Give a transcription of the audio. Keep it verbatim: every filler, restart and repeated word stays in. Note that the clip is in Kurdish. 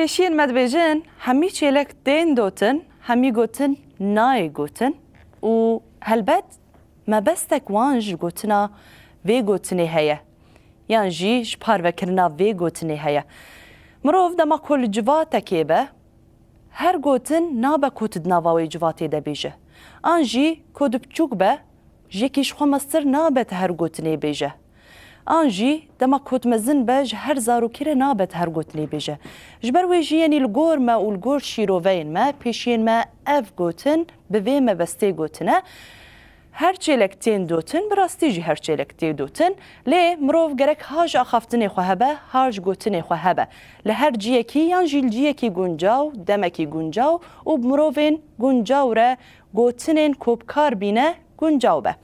Şiên me dibêjin, hemî çêlek tên dotin, hemî gotin nayê gotin û helbet mebestek wan ji gotina vê gotinê heye, yan jî ji parvekirina vê gotinê heye. Mirov dema ku li civatekê be, her gotin nabe ku tu di nava wê civatê de bêje. An jî ku tu biçûk be, ji yekî ji xwe mestir nabe tu her gotinê bêje. An jî dema ku tu mezin be, ji her zarokî re nabe tu her gotinê bêje. Ji ber wê jî yenî li gor me û li gor şîroveyên me, pêşiyên me ev gotin bi vê mebestê gotine. Her çêlek tên dotin, bi rastî jî her çêlek tê dotin. Lê mirov gerek ha ji axaftinê xwe hebe, ha ji gotinê xwe hebe. Li her ciyekî yan jî li ciyekî guncaw, demekî guncaw û bi mirovên guncaw re gotinên ku bi kar bîne guncaw be.